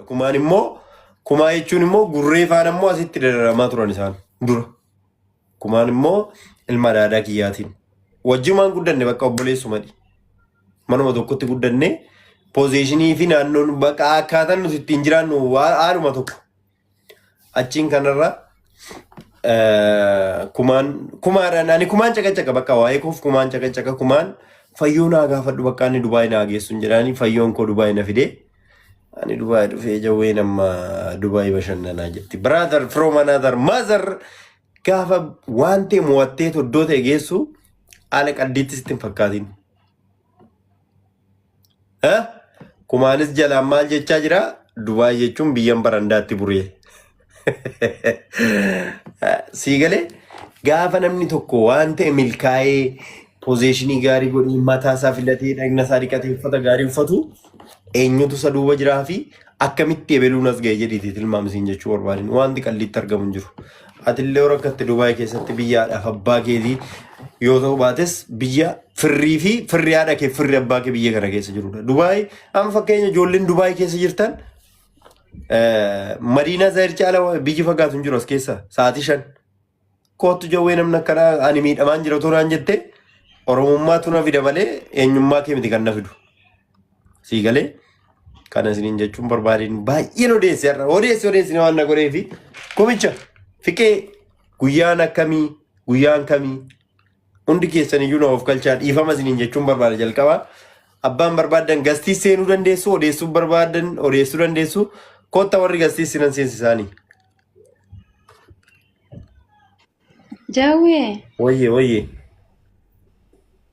Kumaan immoo kumaa jechuun immoo gurree faana immoo asitti dararamaa turan isaan dura. Kumaan immoo ilma adaadaa kiyyaatiin. Wajjumaan guddanne bakka obboleessumadhi. Manuma tokkotti guddanne pozeeshinii fi naannoon bakka akkaataan nuti ittiin jiraannu haaluma tokko. Achiin kanarra kumaan kumaadhaan ani kumaan caqacaqa bakka waa'ee koof kumaan caqacaqa kumaan fayyoo naa gaafadhu bakka inni Dubaay naa geessu hin jedhaani fayyoon koo Dubaay na fidee ani Dubaay dhufee jawween amma Dubaay bashannanaa jetti. Brother from another mother gaafa waan ta'e mo'attee iddoo ta'e geessu haala qaldiitti sitti hin fakkaatin. Eh? Kumaanis jalaan maal jechaa jira? Dubaay jechuun biyyan barandaatti buree. Sii galee gaafa namni tokko waan ta'e milkaa'ee pozeeshinii gaarii godhee mataa isaa filatee dhagna isaa dhiqatee uffata gaarii uffatu eenyutu isa duuba jiraa fi akkamitti ebeluun as ga'e jedhiiti tilmaamsiin jechuu barbaadin wanti qalliitti argamu hin jiru. Atillee yoo rakkatte Dubaay keessatti biyyaadhaaf abbaa keetii yoo ta'u baates biyya firrii fi firri haadha kee firri abbaa kee biyya kana keessa jirudha. Dubaay amma fakkeenya ijoolleen Dubaay keessa jirtan Madiinaa Zayir caala biyyi fagaatu hin jiru as keessa sa'aatii 5. Koottu jawwee namni akkanaa ani miidhamaan jira otoo naan jette Oromummaatu na fida malee eenyummaa kee miti kan na fidu. Sii galee kana isiniin jechuun barbaadeen baay'een odeesse har'a odeesse odeesse waan na godhee fi kumicha fiqee guyyaan akkamii guyyaan kamii hundi keessan iyyuu na of galchaa dhiifama isiniin jechuun barbaada jalqaba. Abbaan barbaadan gastii seenuu dandeessu odeessuu barbaadan odeessuu dandeessu kotta warri gastii sinan seensisaanii. Jawwee Wayyee wayyee.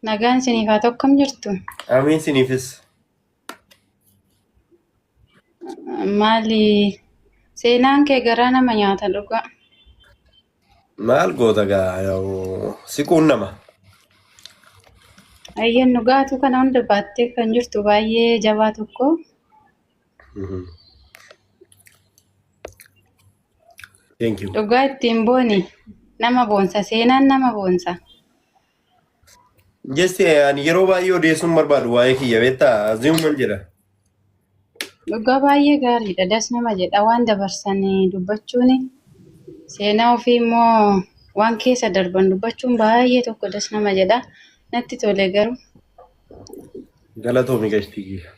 nagaan isiniif haa ta'u akkam jirtu? Amiin siniifis. Maali seenaan kee garaa nama nyaata dhugaa. Maal goota gaa yaa'u siquun nama. Ayyeen dhugaatuu kana hunda baattee kan jirtu baay'ee jabaa tokko. Thank you. Dhugaa ittiin booni nama boonsa seenaan nama boonsa. Jesse ani yeroo baay'ee odeessuun barbaadu waa'ee kiyya beektaa zimuman jedha. Dhugaa baay'ee gaariidha das nama jedha waan dabarsanii dubbachuun seenaa ofii immoo waan keessa darban dubbachuun baay'ee tokko das nama jedha natti tole garuu. Galatoomi gashtii kiyya.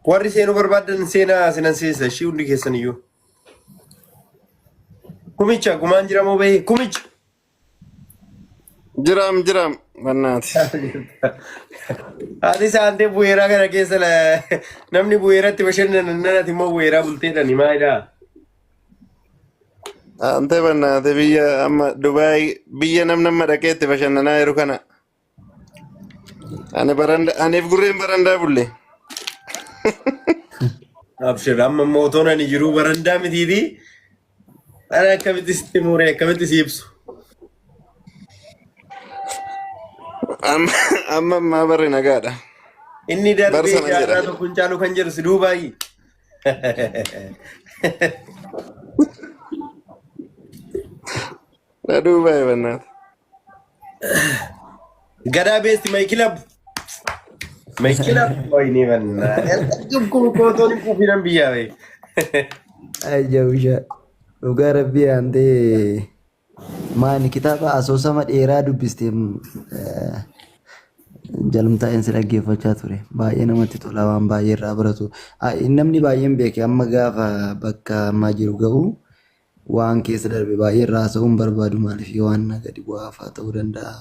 Warri seenuu barbaadan seenaa sinan seensa ishii hundi keessan iyyuu. Kumicha gumaan jira moo bahee? Kumicha. Jiraam jiraam bannaati. Haati saantee bu'eeraa kana keessa namni bu'eeratti bashannanan nanati immoo bu'eeraa bulteedhani maalidhaa? Antee bannaate biyya amma Dubaay biyya namni amma dhaqee itti bashannanaa jiru kana. Ani baranda aniif gurreen barandaa bulle. Abshir amma mootoon ani jiruu barandaa mitiiti. Ani akkamitti sitti muuree akkamitti si ibsu. Amma amma ammaa barri nagaadha. Inni Bar darbee sana jedha. jaarraa tokko hin caalu kan jedhu si duubaayi. Na duubaa bannaata. Gadaa beesti my club. My club. Wayne bannaa. Kun kootoon hin quufinan biyyaa bee. Ajabsha. Dhugaa rabbii aantee maani kitaaba asoosama dheeraa dubbiste jalumtaa'een si dhaggeeffachaa ture. Baay'ee namatti tola waan baay'ee irraa baratu. Namni baay'een beeke amma gaafa bakka ammaa jiru ga'u waan keessa darbe baay'ee irraa haasa'uu hin barbaadu maaliif yoo waan gadi bu'aa fa'aa ta'uu danda'a.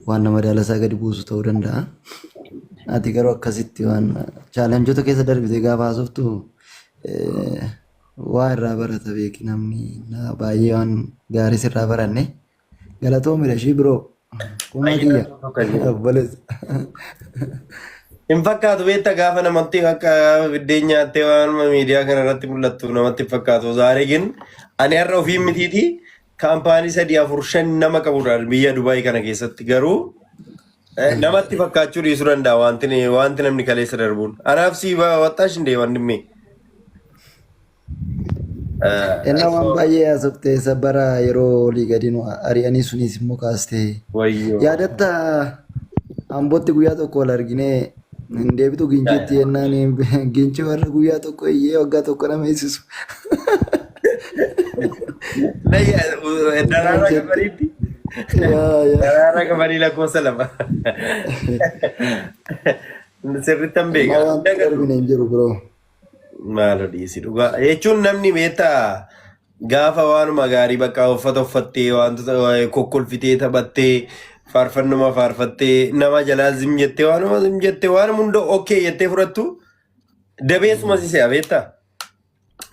Waan nama daalasaa gadi buusu ta'uu danda'a. Ati garuu akkasitti waan chaalenjoota keessa darbite gaafa haasoftu waa irraa barata beeki namni baay'ee waan gaarii sirraa baranne. Galatoomidha ishii biroo. Kumaa kiyya. Obboleessa. Hin fakkaatu beekta gaafa namatti akka biddeen nyaattee waan miidiyaa kana irratti mul'attu namatti hin fakkaatu. Zaaree gin ani har'a ofii mitiiti kaampaanii 3 4 5 nama qabudha biyya Dubaay kana keessatti garuu namatti fakkaachuu dhiisuu danda'a wanti wanti namni kaleessa darbuun. Anaaf sii waxxaash hin deeman dhimmee. Ennaa waan baay'ee haasofte isa bara yeroo olii gadi nu ari'anii sunis immoo kaaste. Wayyoo. Yaadatta Ambootti guyyaa tokko wal arginee hin deebitu Ginciitti jennaan Gincii warra guyyaa tokko iyyee waggaa tokko nama eessisu. Daraaraa kafaniitti. Yaa yaa. Daraaraa kafanii lakkoofsa 2. Sirrittan Amma beeka. wanti darbine hin jiru biroo. Maalo dhiisi dhugaa. Jechuun namni beektaa gaafa waanuma gaarii bakka uffata uffattee wantoota kokkolfitee taphattee faarfannuma faarfattee nama jalaa zim jettee waanuma zim jettee waanuma hunda okay jettee fudhattu dabeessuma si se'a beektaa.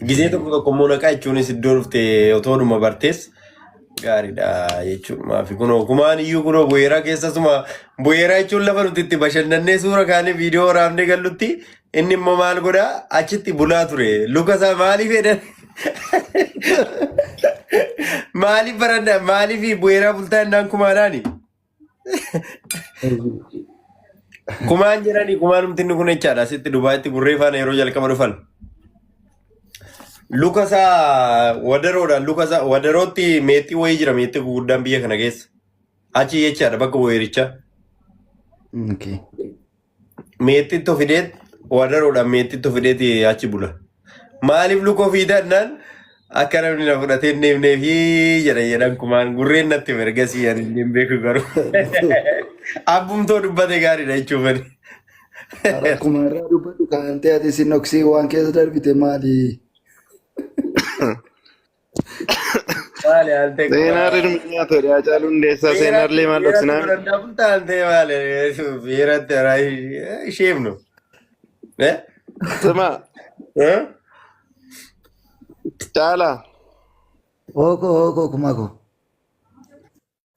Gizee tokko tokko immoo naqaa jechuunis iddoo dhufte otoodhuma bartees gaariidha jechuudha. Maafi kunoo kumaan iyyuu kunoo bu'eeraa keessasuma bu'eeraa jechuun lafa nuti itti bashannannee suura kaanee viidiyoo waraabnee gallutti inni immoo maal godhaa achitti bulaa ture. Luka isaa maaliif jedhan maaliif baranna maaliif bu'eeraa bultaa jennaan kumaadhaani? Kumaan jedhanii kumaan humti inni kun jechaadha. Asitti Dubaayitti gurree faana yeroo jalqaba dhufan. Luka isaa wadaroodhaan luka isaa wadarootti meexxii wayii jira meexxii guguddaan biyya kana keessa. Achi jechaadha bakka weerichaa. Okay. Meexxiitti ofideet wadaroodhaan meexxiitti ofideeti achi bula. Maaliif luka ofii jennaan akka namni na fudhatee hin deemneefi jedha jedhan kumaan gurreen natti ergasii ani hin beeku garuu. Abbumtoo dubbate gaariidha jechuuf. Akkuma irraa dubbadhu kan ta'e ati si noksii waan keessa darbite maali? Maali haaltee Seenaa rirmi nyaata Haacaaluu Hundeessaa seenaallee maal dhoksinaa? Beeratti bultaaltee maali beeratti isheemnu. Sima caalaa Ookoo ookoo kumaa koo.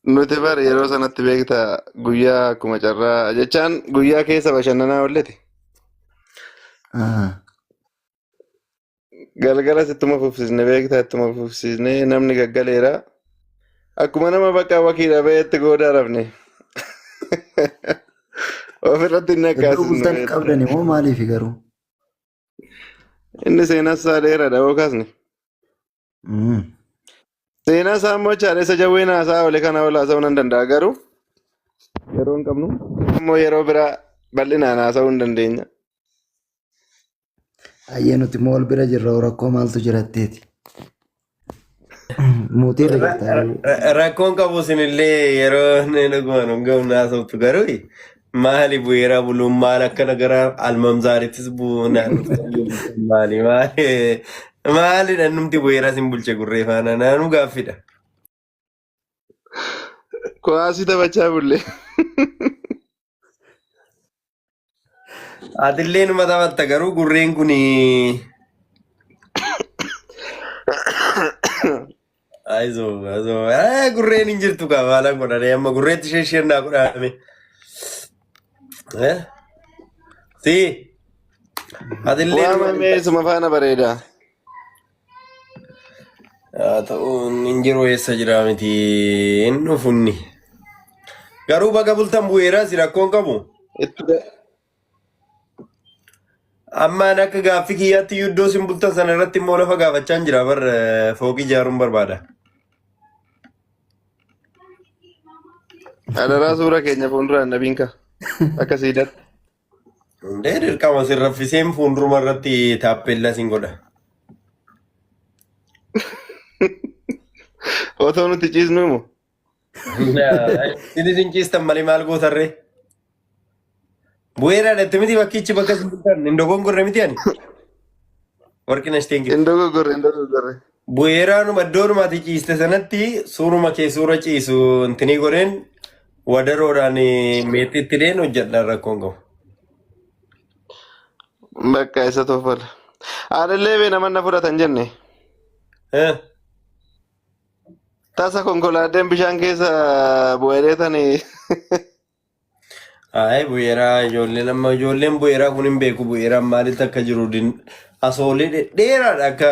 Nuti bar yeroo sanatti beektaa guyyaa akkuma carraa jechaan guyyaa keessa bashannanaa oolleti. Galgalas ittuma fufsiisne beektaa ittuma fufsiisne namni gaggaleera. Akkuma nama bakka wakiidha ba'eetti goodaa rafne. Ofirratti inni Iddoo akkaasisnu bultan beektaa. qabdani moo maaliif garuu? Inni seenaa isaa dheeraadha yoo kaasne. Seenaa isaa immoo chaaleessa jawween haasaa oole kana ol haasa'uu nan danda'a garuu yeroo hin qabnu immoo yeroo biraa bal'inaan haasa'uu hin dandeenya. Ayyee nuti immoo wal bira jirra rakkoo maaltu jiratteeti. Muutii irra jirta. Rakkoon qabu isinillee yeroo inni dhugumaan hin ga'u haasoftu garuu maali bu'eeraa buluun maal akkana gara almamzaarittis bu'uun maali maali maalidha numti bu'eeraa sin bulche gurree faana naanuu gaaffidha. Kuwaasii taphachaa bulle. Atillee numa taphatta garuu gurreen kun ayizoo ayizoo gurreen hin jirtu kaa maalan godhanii amma gurreetti ishee isheen naa godhame. Si atillee numa Waamamee suma faana bareeda. Haa ta'u hin jiru eessa jira miti hin dhufu inni. Garuu baga bultan bu'eera si rakkoon qabu. Itti Ammaan akka gaaffii kiyyaatti iyyuu iddoo isin bultan sana irratti immoo lafa gaafachaa hin jira bar fooqii ijaaruun barbaada. Adaraa suura keenya fuulduraan dhabiin ka. Akka siidatti. Hundee dirqama sin raffiseen fuulduruma irratti taappellaa sin godha. Otoo nuti ciisnu moo? Isin isin ciistan malee maal gootarree? Bu'eera dhatti miti bakkichi bakka isin bultan hin dogongorre miti ani. Warqinash thank you. Hin dogoggorre hin dogoggorre. Bu'eeraanuma iddoonuma ati ciiste sanatti suuruma kee suura ciisu intinii godheen wadaroodhaan meexxiitti dheen hojjedha rakkoon qabu. Bakka isa toffala. Haadhallee bee nama na fudhatan jenne. Eh? Tasa konkolaateen bishaan keessa bu'ee tani. Ayi bu'eeraa ijoolleen amma ijoolleen bu'eeraa kun hin beeku bu'eeraan maalitti akka jiru asoolee dhedheeraadha akka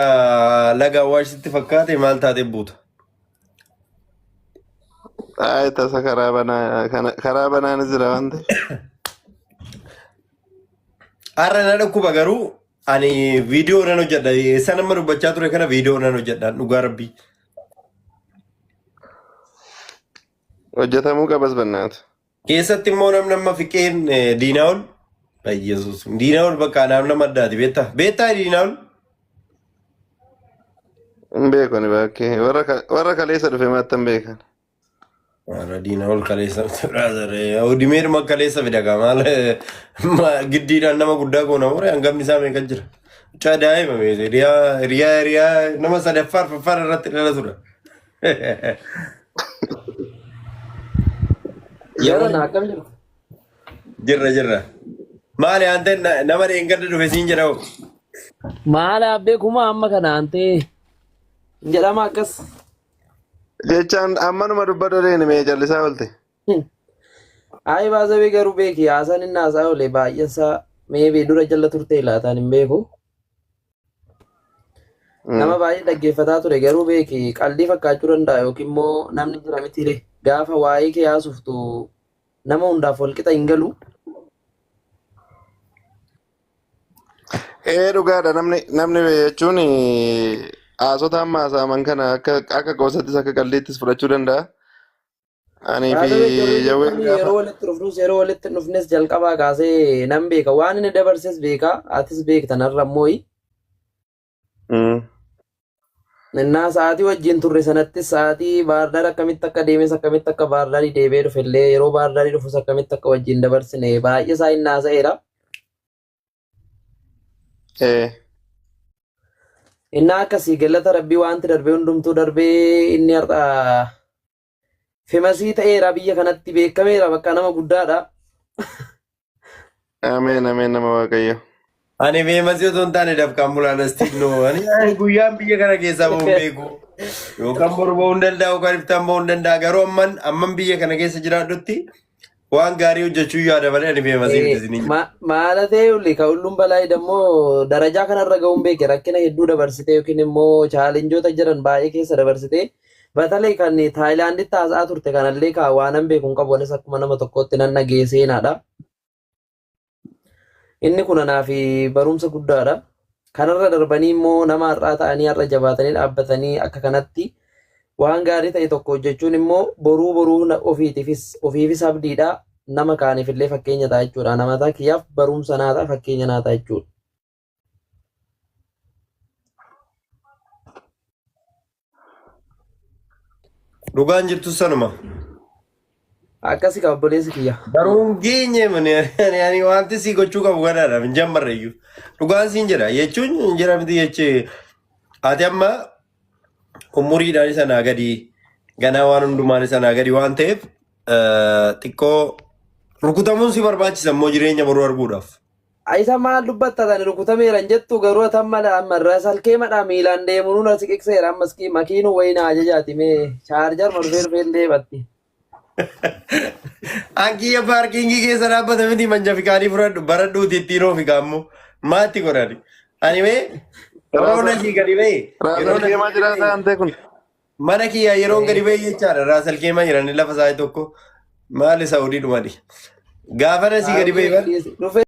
laga Awaashitti fakkaate maal taatee buuta. Ayi tasa karaa banaa karaa banaanis jira waan ta'eef. Har'a na dhukkuba garuu ani viidiyoo nan hojjedha. Eessa nama dubbachaa ture kana viidiyoo nan hojjedha dhugaa rabbii. Hojjetamuu qabas bannaatu. Keessatti immoo namni amma fiqeen Diinaa'ol Yesuus Diinaa'ol bakka anaaf nama addaati beektaa? Beektaa Diinaa'ol? Hin beeku ani bakkee warra kaleessa dhufe maatti hin beekan. Warra Diinaa'ol kaleessa Dimeedhuma kaleessa fida kaa maal giddiidhaan nama guddaa goona mure hangafni isaa meeqa jira? Mucaa daa'ima meeshaa hiriyaa hiriyaa hiriyaa nama sadaffaa arfaffaa irratti dhalatudha. Yeroo na akkam jirtu? Jirra jirra. Maali aanteen nama dheengadda dhufe siin jedha hoo? Maal abbee kuma amma kana aantee hin jedhama akkas. Jechaan ammanuma dubbadhu deeni mee callisaa oolte. Ayi baasabee garuu beeki haasaan inni haasaa oole baay'eensaa meebee dura jala turte laataan hin beeku. Nama baay'ee dhaggeeffataa ture garuu beeki qaldii fakkaachuu danda'a yookiin immoo namni jira mitiire gaafa waa'ee kee haasoftu nama hundaaf walqixa hin galu. Ee dhugaadha namni jechuun haasota amma haasa'aman kana akka qoosattis akka qaldiittis fudhachuu danda'a. Anii fi Baasabee Jawwee Jawween jechuun gaafa yeroo walitti dhufnus yeroo walitti hin dhufnes jalqabaa kaasee nan beeka waan inni dabarses beeka atis beekta narra immoo. Innaa sa'aatii wajjin turre sanattis sa'aatii baardaar akkamitti akka deemes akkamitti akka baardaarii deebi'ee dhufe illee yeroo baardaarii dhufus akkamitti akka wajjin dabarsine baay'ee isaa inni haasa'eera. Ee. Innaa akkasii galata rabbii wanti darbee hundumtuu darbee inni har'a femasii ta'eera biyya kanatti beekameera bakka nama guddaadha. Ameen ameen nama Waaqayyo. Ani feemasii osoo hin taane dafqaan bulaan astiif noo. Ani guyyaan biyya kana keessaa bahuun beeku. Yookaan boru bahuu hin danda'a yookaan iftaan bahuu hin danda'a. Garuu amman biyya kana keessa jiraadhutti waan gaarii hojjechuu yaada malee ani feemasii miti isiniin jedha. Maala ta'e uli ka hullum balaa immoo darajaa kanarra ga'uun beeke rakkina hedduu dabarsite yookiin immoo chaalenjoota jiran baay'ee keessa dabarsite batalee kan Taayilaanditti haasa'aa turte kanallee ka waanan beeku hin qabu anis akkuma nama tokkootti nan dhagee seenaadha. Inni kun anaaf barumsa guddaadha. Kanarra darbanii immoo nama har'aa ta'anii har'a jabaatanii dhaabbatanii akka kanatti waan gaarii ta'e tokko hojjechuun immoo boruu boruu ofiitiifis ofiifis abdiidha. Nama kaaniif illee fakkeenya ta'a jechuudha. Nama ta'a kiyyaaf barumsa naa ta'a fakkeenya naa ta'a jechuudha. Dhugaan jirtu sanuma. Akkasi qaba obboleessi kiyya. Garuu hin geenye mani ani wanti si gochuu qabu kanaadha hin jammarre iyyuu. Dhugaan siin jedha jechuun hin jira miti jechee ati amma umuriidhaan sanaa gadi ganaa waan hundumaan sanaa gadi waan ta'eef xiqqoo rukutamuun si barbaachisa immoo jireenya boruu arguudhaaf. Isa maal dubbatta tani rukutameera hin jettu garuu atan mala amma irra salkee madhaa miilaan deemu nuna si qiqseera ammas makiinuu wayii na ajajaati mee chaarjar ma dhufee dhufee illee batti. Ankiyya paarkiingii keessa dhaabbata miti manja fikaanii fudhadhu baradhuuti ittiin oofi gaammoo maatti godhani. Ani mee yeroo nasii gadi ba'e yeroo Raasal nasii keemaa gadi ba'e jiraataa antee kun. mana kiyyaa yeroon gadi ba'e jechaadha raasal keemaa jiran lafa isaa tokko maali saa'udii dhumadi. Gaafa nasii gadi ba'e Dhufee